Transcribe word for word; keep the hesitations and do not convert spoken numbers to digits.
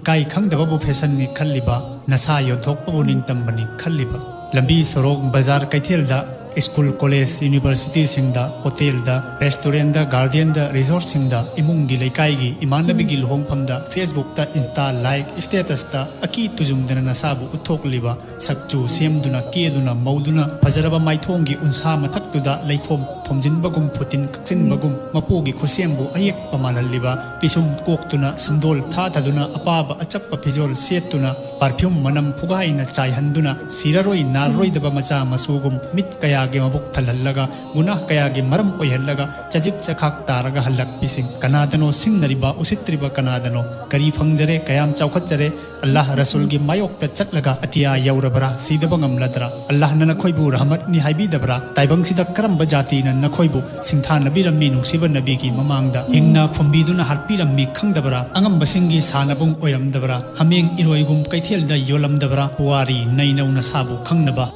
ꯏꯀꯥꯏ ꯈꯪꯗꯕꯕꯨ ꯐꯦꯁꯟꯅꯤ ꯈꯜꯂꯤꯕ, ꯅꯁꯥ ꯌꯣꯟꯊꯣꯛꯄꯕꯨ ꯅꯤꯡꯇꯝꯕꯅꯤ ꯈꯜꯂꯤꯕ꯫ ꯂꯝꯕꯤ ꯁꯣꯔꯣꯛ ꯕꯖꯥꯔ ꯀꯩꯊꯦꯜꯗ, ꯁ꯭ꯀꯨꯜ ꯀꯣꯂꯦꯖ ꯌꯨꯅꯤꯚꯔꯁꯤꯇꯤꯁꯤꯡꯗ, ꯍꯣꯇꯦꯜꯗ, ꯔꯦꯁꯇꯨꯔꯦꯟꯗ, ꯒꯥꯔꯗꯦꯟꯗ, ꯔꯤꯁꯣꯔꯠꯁꯤꯡꯗ, ꯏꯃꯨꯡꯒꯤ ꯂꯩꯀꯥꯏꯒꯤ ꯏꯃꯥꯟꯅꯕꯤꯒꯤ ꯂꯨꯍꯣꯡꯐꯝꯗ, ꯐꯦꯁꯕꯨꯛꯇ, ꯏꯟꯁꯇꯥ ꯂꯥꯏꯛ ꯁ꯭ꯇꯦꯇꯁꯇ ꯑꯀꯤ ꯇꯨꯖꯨꯡꯗꯅ ꯅꯁꯥꯕꯨ ꯎꯠꯊꯣꯛꯂꯤꯕ, ꯁꯛꯆꯨ ꯁꯦꯝꯗꯨꯅ, ꯀꯦꯗꯨꯅ, ꯃꯧꯗꯨꯅ, ꯐꯖꯔꯕ ꯃꯥꯏꯊꯣꯡꯒꯤ ꯎꯟꯁꯥ ꯃꯊꯛꯇꯨꯗ ꯂꯩꯈꯣꯝ ꯊꯣꯝꯖꯤꯟꯕꯒꯨꯝ, ꯐꯨꯇꯤꯟ ꯀꯛꯆꯤꯟꯕꯒꯨꯝ, ꯃꯄꯨꯒꯤ ꯈꯨꯠꯁꯦꯝꯕꯨ ꯑꯌꯦꯛꯄ ꯃꯥꯜꯍꯜꯂꯤꯕ, ꯄꯤꯁꯨꯝ ꯀꯣꯛꯇꯨꯅ, ꯁꯝꯗꯣꯜ ꯊꯥꯊꯗꯨꯅ, ꯑꯄꯥꯕ ꯑꯆꯞꯄ ꯐꯤꯖꯣꯜ ꯁꯦꯠꯇꯨꯅ, ꯄꯔꯐ꯭ꯌꯨꯝ ꯃꯅꯝ ꯐꯨꯒꯥꯏꯅ ꯆꯥꯏꯍꯟꯗꯨꯅ, ꯁꯤꯔꯔꯣꯏ ꯅꯥꯔꯔꯣꯏꯗꯕ ꯃꯆꯥ ꯃꯁꯨꯒꯨꯝ, ꯃꯤꯠ ꯀꯌꯥꯒꯤ ꯃꯕꯨꯛ ꯊꯜꯍꯜꯂꯒ, ꯒꯨꯅꯥꯍ ꯀꯌꯥꯒꯤ ꯃꯔꯝ ꯑꯣꯏꯍꯜꯂꯒ, ꯆꯖꯤꯛ ꯆꯈꯥꯛ ꯇꯥꯔꯒ ꯍꯜꯂꯛꯄꯤꯁꯤꯡ ꯀꯅꯥꯗꯅꯣ? ꯁꯤꯡꯅꯔꯤꯕ, ꯎꯁꯤꯠꯇ꯭ꯔꯤꯕ ꯀꯅꯥꯗꯅꯣ? ꯀꯔꯤ ꯐꯪꯖꯔꯦ? ꯀꯌꯥꯝ ꯆꯥꯎꯈꯠꯆꯔꯦ? ꯑꯜꯂꯥꯍ ꯔꯁꯨꯜꯒꯤ ꯃꯥꯌꯣꯛꯇ ꯆꯠꯂꯒ ꯑꯇꯤꯌꯥ ꯌꯧꯔꯕ꯭ꯔꯥ? ꯁꯤꯗꯕ ꯉꯝꯂꯗ꯭ꯔꯥ? ꯑꯜꯂꯥꯍꯅ ꯅꯈꯣꯏꯕꯨ ꯔꯍꯃꯠꯅꯤ ꯍꯥꯏꯕꯤꯗꯕ꯭ꯔꯥ? ꯇꯥꯏꯕꯪꯁꯤꯗ ꯀꯔꯝꯕ ꯖꯥꯇꯤꯅ ꯅꯈꯣꯏꯕꯨ ꯁꯤꯡꯊꯥꯅꯕꯤꯔꯝꯃꯤ ꯅꯨꯡꯁꯤꯕ ꯅꯕꯤꯒꯤ ꯃꯃꯥꯡꯗ? ꯍꯤꯡꯅ ꯐꯨꯝꯕꯤꯗꯨꯅ ꯍꯥꯠꯄꯤꯔꯝꯃꯤ ꯈꯪꯗꯕ꯭ꯔꯥ? ꯑꯉꯝꯕꯁꯤꯡꯒꯤ ꯁꯥꯟꯅꯕꯨꯡ ꯑꯣꯏꯔꯝꯗꯕ꯭ꯔꯥ? ꯍꯥꯃꯦꯡ ꯏꯔꯣꯏꯒꯨꯝ ꯀꯩꯊꯦꯜꯗ ꯌꯣꯜꯂꯝꯗꯕ꯭ꯔꯥ? ꯄꯨꯋꯥꯔꯤ ꯅꯩꯅꯧ ꯅꯁꯥꯕꯨ ꯈꯪꯅꯕ꯫